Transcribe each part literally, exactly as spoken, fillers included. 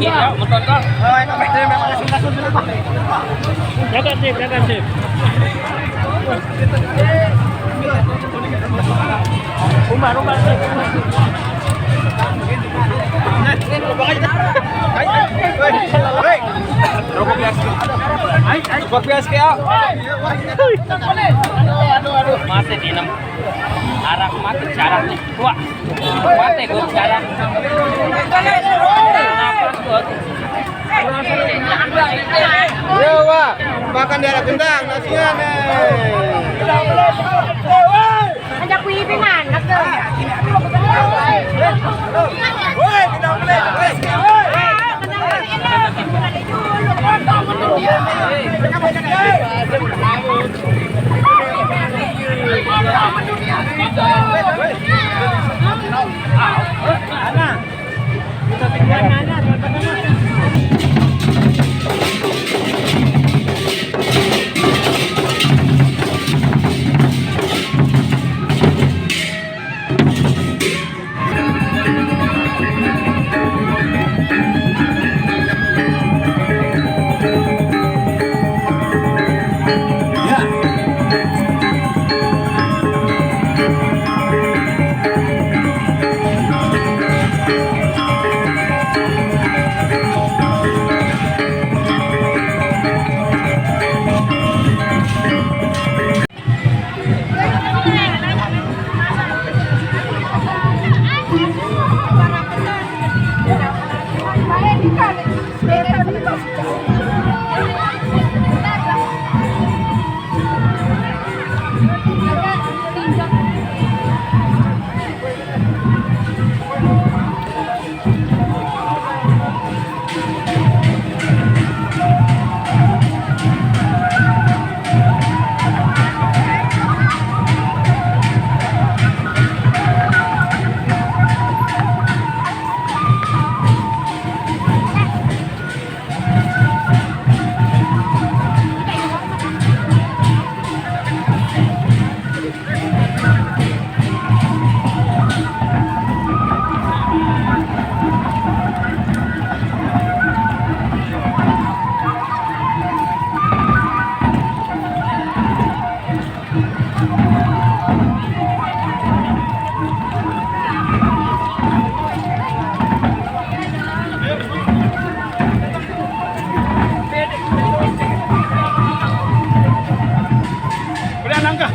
Iya, betul, Kak. Jaga sip, jaga sip. Umar, umar, sip. Rokok biasa. Rokok biasa, ya. Mati di enam. Arak mati, syarat nih. Wah. Mati gua sekarang. Kenapa gua? Ya, Wak. Makan di arah gendang, nasinya nih. Ajak ku ibi man, nak tu. Woi, gendang boleh. Udah nangka.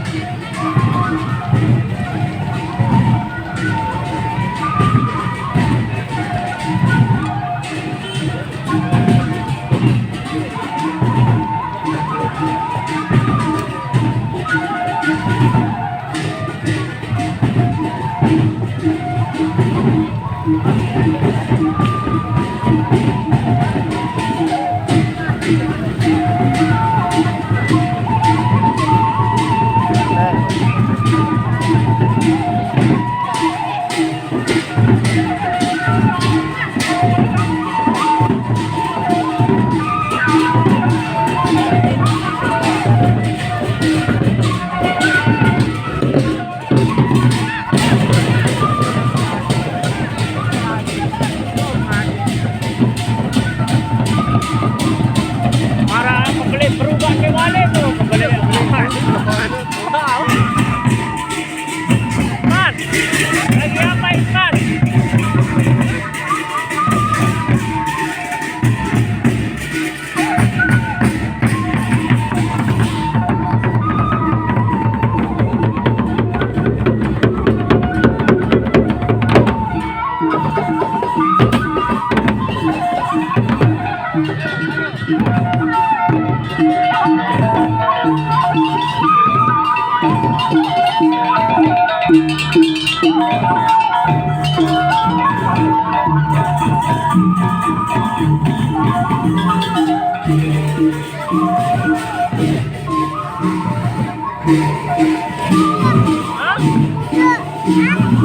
Para pembeli berubah ke mana tu? Pembeli, pembeli. Mas, lagi apa, Mas?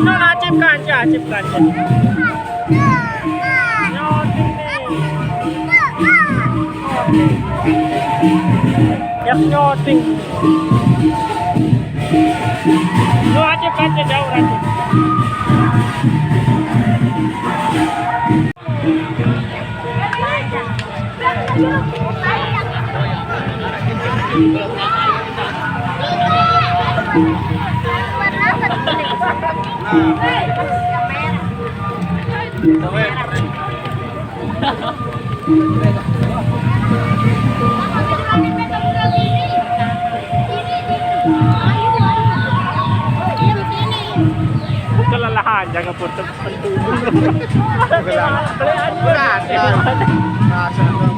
Nah, acipkan, acipkan. Nyoting ni. Nyoting. Yak nyoting. Lu acipkan jauh, acip. Kelelahan, jangan putus. Belian, belian. Rasa dong.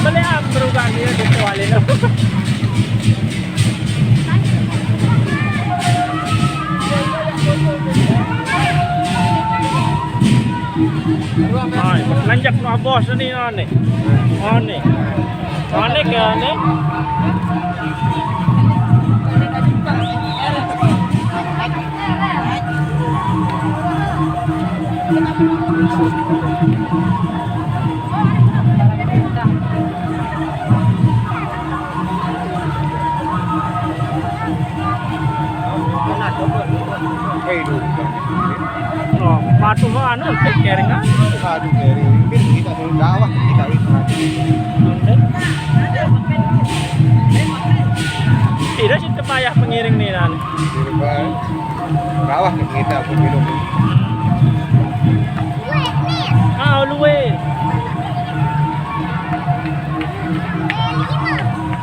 Belian berubah dia gitu, Walin. Ay, nanjak na bos ni, na ni. Na ni. Na ni ke ni. Hei, duh. Oh, matu anu, kering kan? Aduh, kering. Ini kita dulu gawat, kita itu. Tidak sih, payah pengiring nih, nan. Di depan. Gawat nih kita, aku minum. Ah, luwe.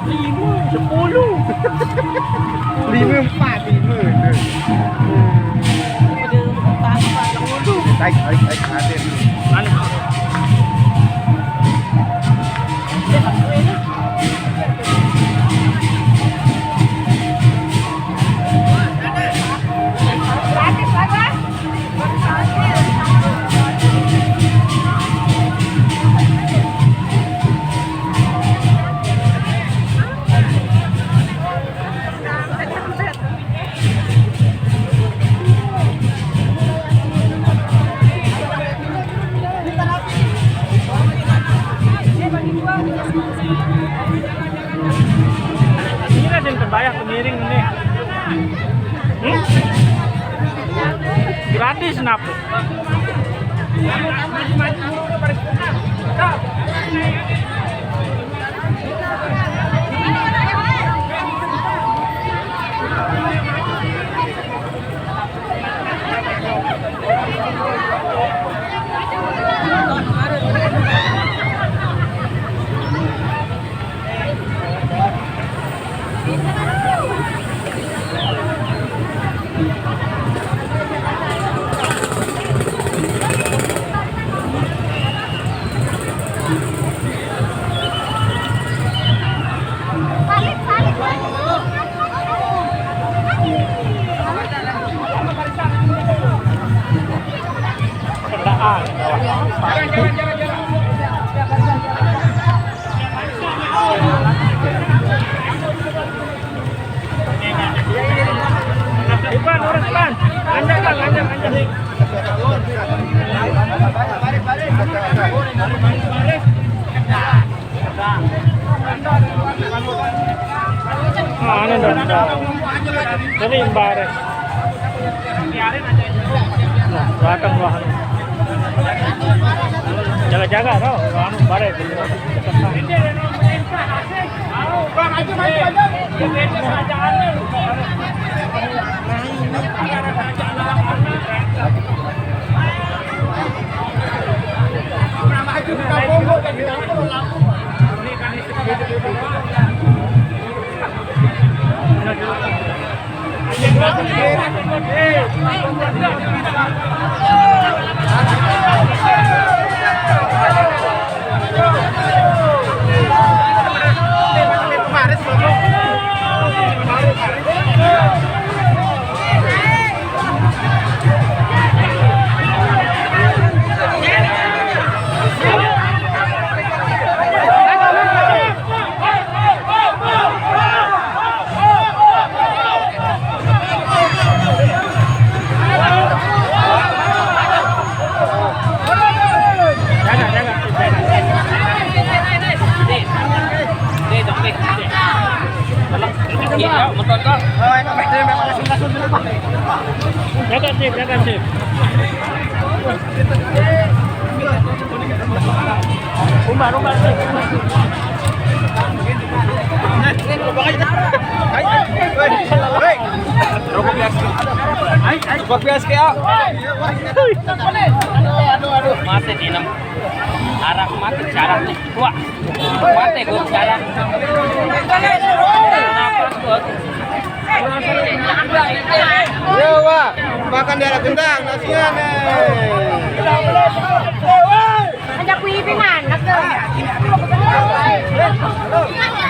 Lima, sepuluh. Lima, empat, lima. Tarik, tarik, tarik, ada. Mana? Ini kan yang terbayar pengiring ini. Hmm? Gratis, napa? Ipan, urus, Pan. Lanjut, Pan, lanjut, lanjut. Ah, ini dong. Ini bareng. Nah, belakang gua. Jaga-jaga, tau. Anu, bareng. Jaga, Sip, jaga, Sip. Umbar, umbar. Rokok biasa. Rokok biasa ya. Mate di nem. Arak mate cara. Wah. Mate gue cara. Kenapa tuh? Iya, Wak. Makan darah gendang, nasinya nih. Ada kuipi mana tuh?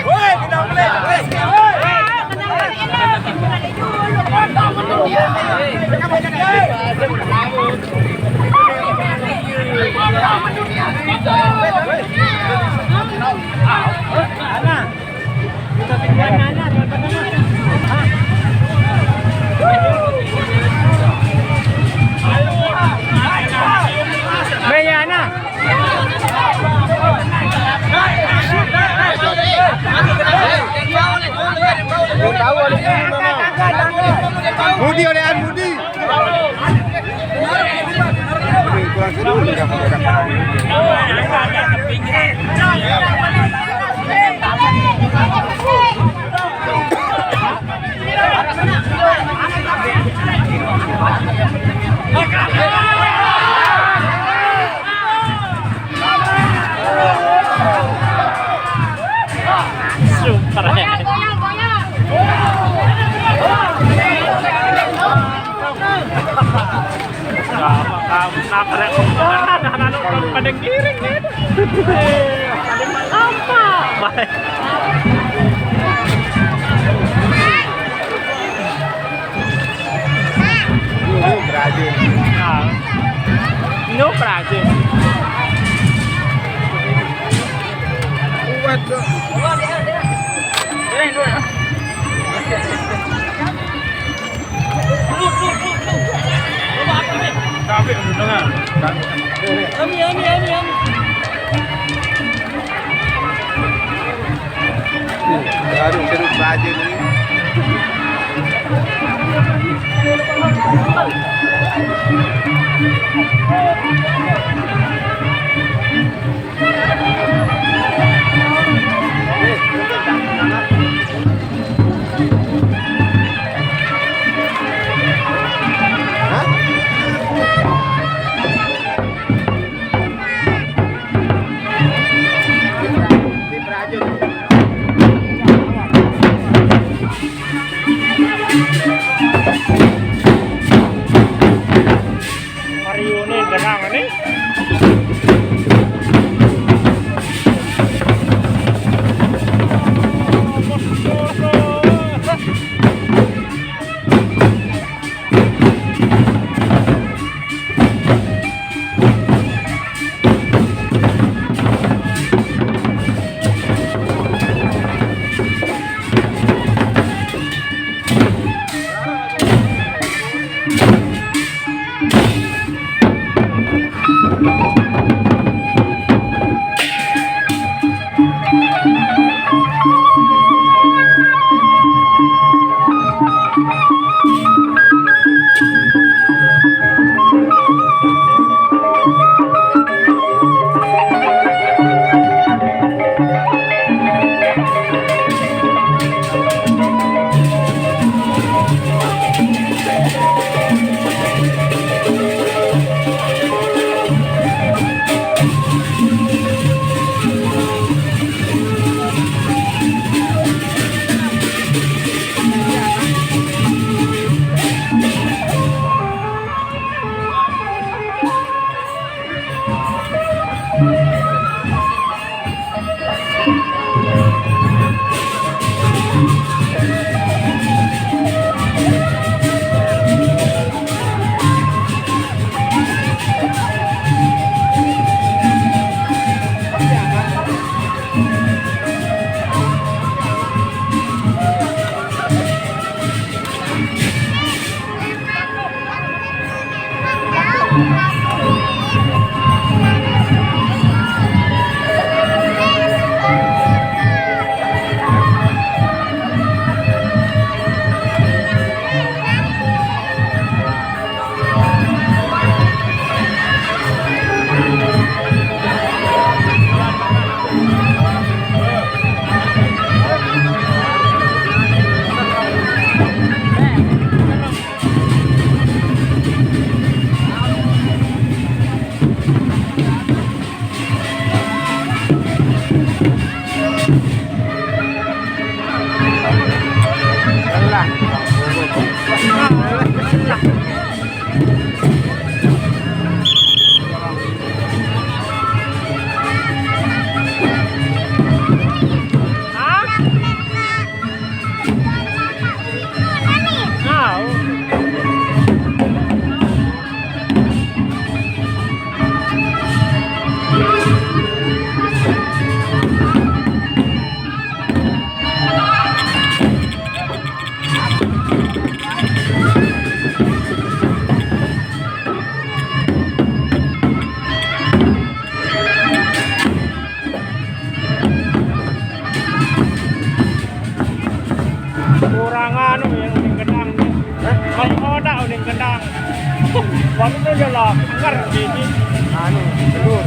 Woi, gendang beli. Mana? Budi oleh An Budi. Super. Sama kamu nabrak orang, anak-anak pada giring ya. Apa? Baik. Ini berhasil. Nah. Ini berhasil. Kuat, Bro. Baru seru baju nih. Mario nih, tenang nih. Anu, telur.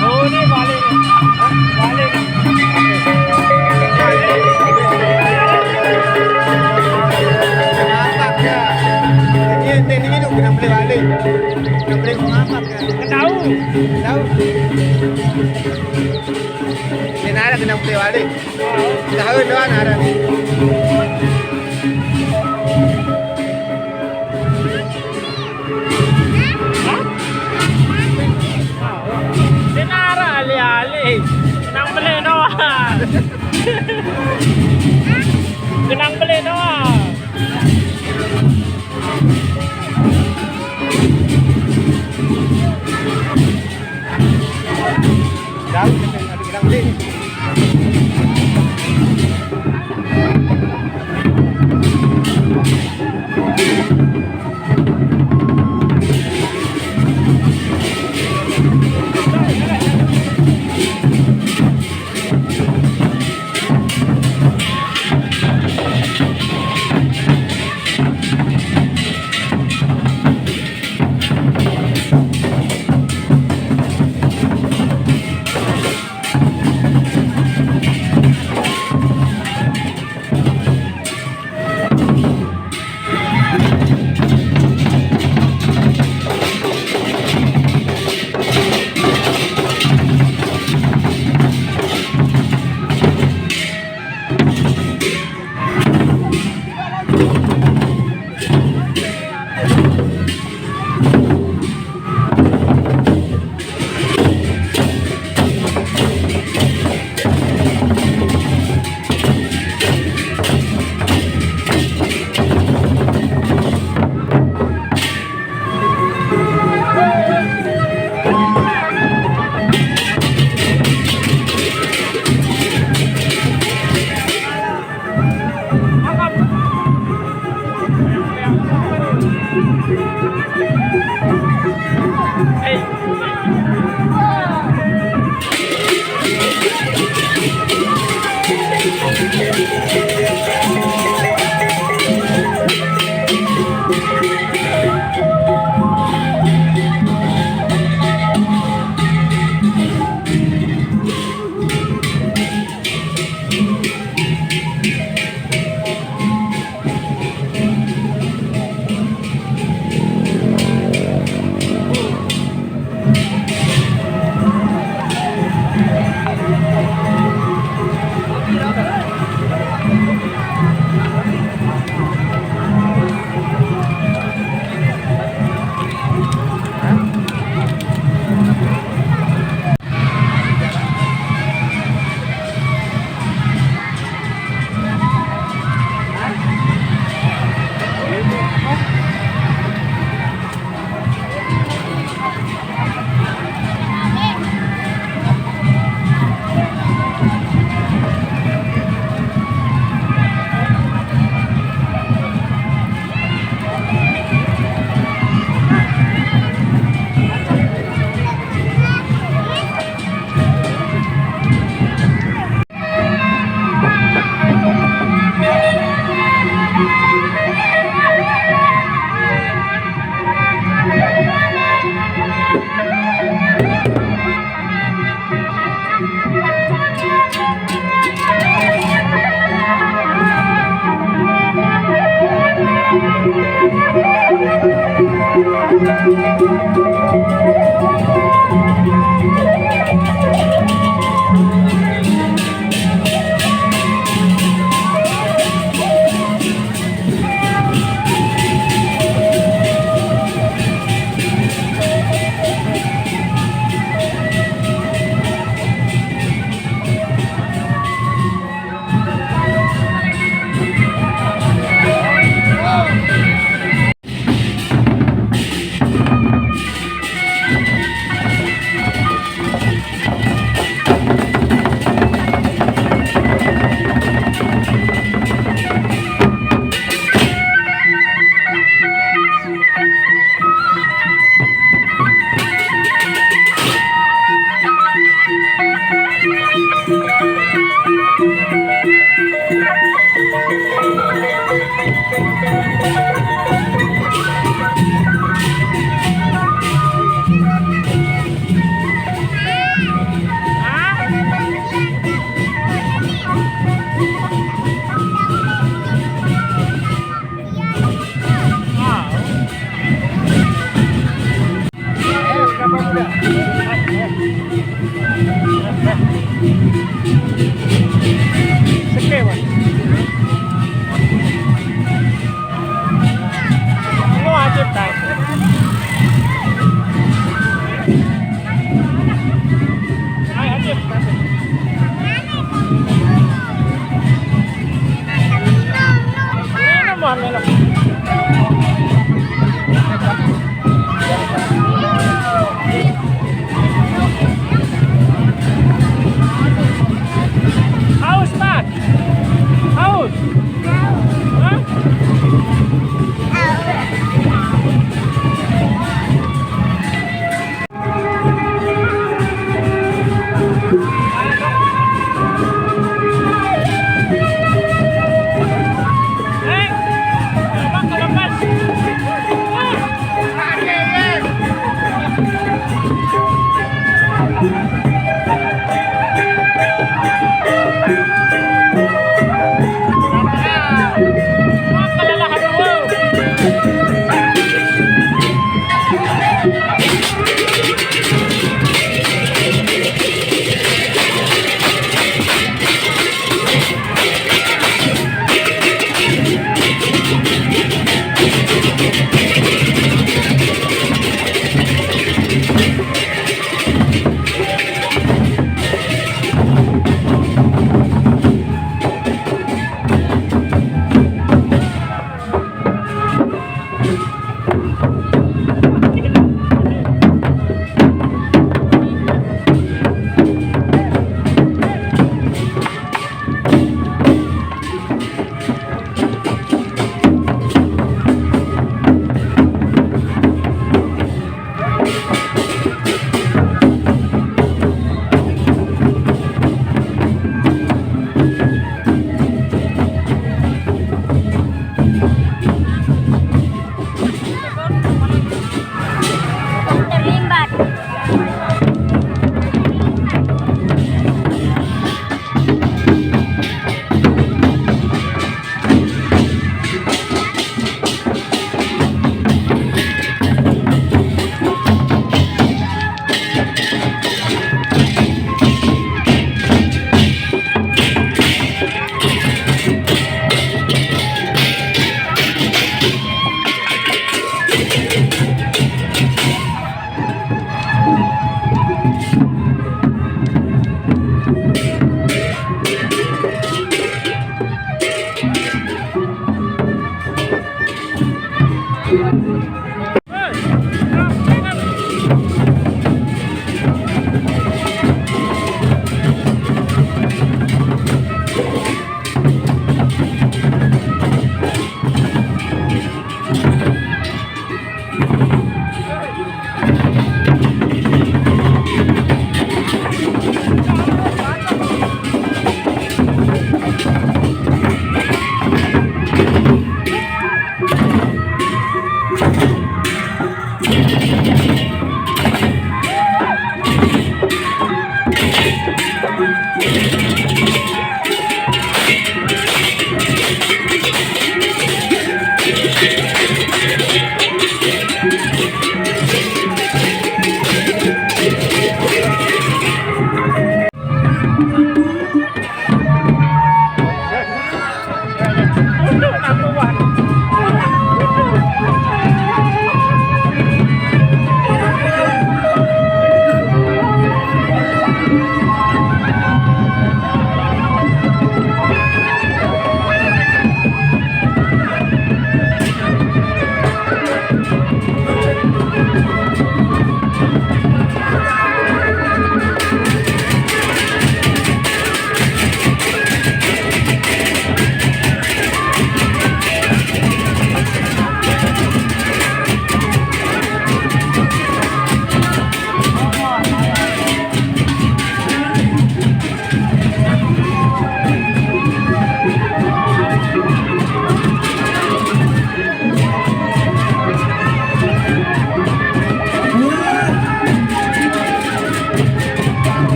Oh, ini balik. Hah? Balik. Mapak ya. Ini, ini, ini udah beli balik. Udah beli mapak ya. Tahu. Tahu. Ini ada kena beli balik. Tahu doang ada. Hah? Sing araq ale-ale. Nang beli doang. Genang beli doang. Jauh, ada genang beli.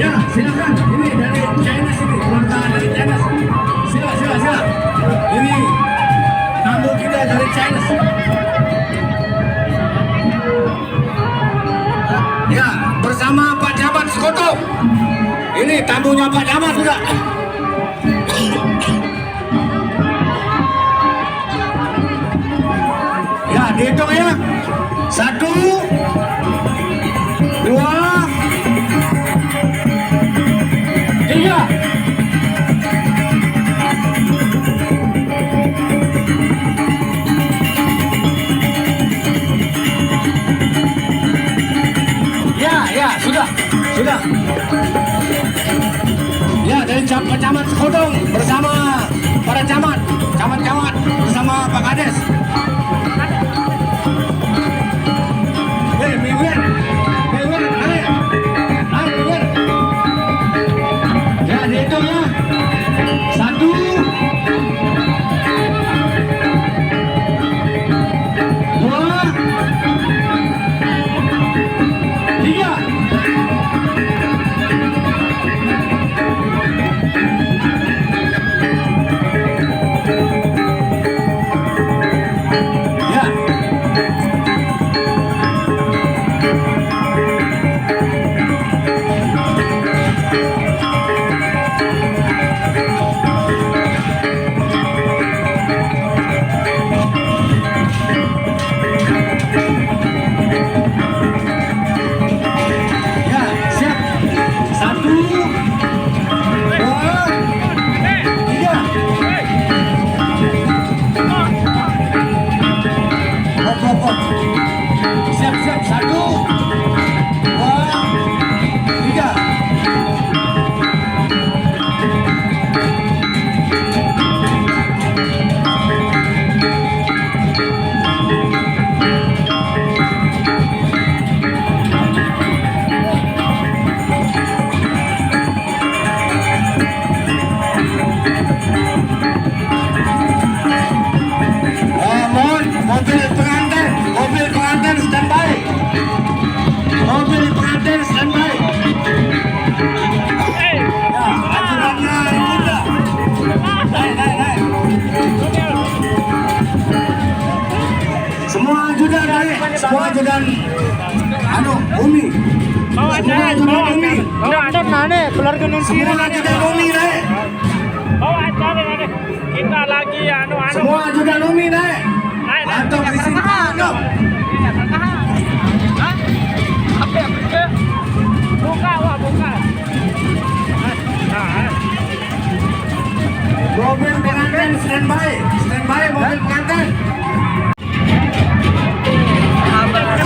Ya, silakan. Ini dari China sini, keluarga dari China. Sila, sila, sila. Ini tamu kita dari China. Ya, bersama Pak Camat Sekotong. Ini tamunya Pak Camat juga. Ya, dihitung ya. Satu, dua, tiga. Ya, ya, sudah, sudah. Ya, dari Cam-, Camat Sekotong bersama para camat, camat-camat bersama Pak Kades. Hei, Miwir, Miwir, naik, naik, Miwir. Ya, dihitung ya. Satu, dua, tiga. Ya. Ya, siap. Satu, dua, tiga. Hop, hop, hop. Siap, siap. Satu, dua, tiga. Eh, mohon, mobil pengantin, mobil pengantin standby. Mobil pengantin standby. Ya, ajudannya Ibunda. Naik, naik, naik. Semua ajudan naik, semua ajudan. Anu, Umi. Semua ajudan Umi. Nonton nane, keluarga Nun Semua Siri nane. Ajudan Umi naik. Bawa acara nane. Kita lagi anu, anu. Semua ajudan Umi naik. Naik, naik. Atau di sini. Hah? Apa ya? Buka, wah, buka. Nah, nah. Mobil pengantin standby, standby mobil pengantin. Abang.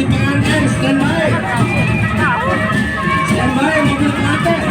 Standby. Standby, mobil pengantin.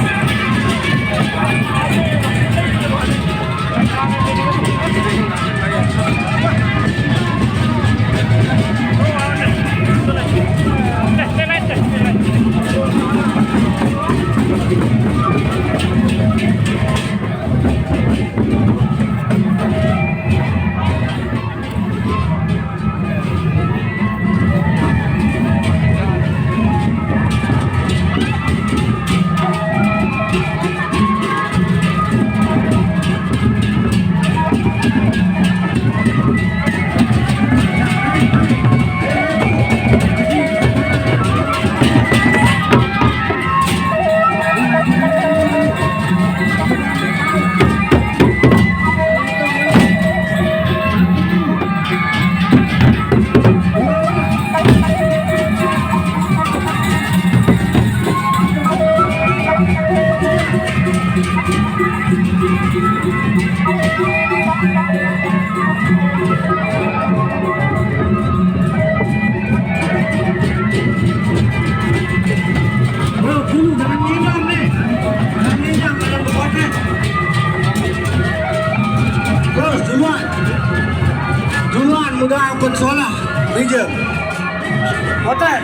Bro, dulu jangan ngilang nih. Jangan ngilang, jangan berkotek. Terus duluan. Duluan mudah angkut solah. Rijal. Kotek.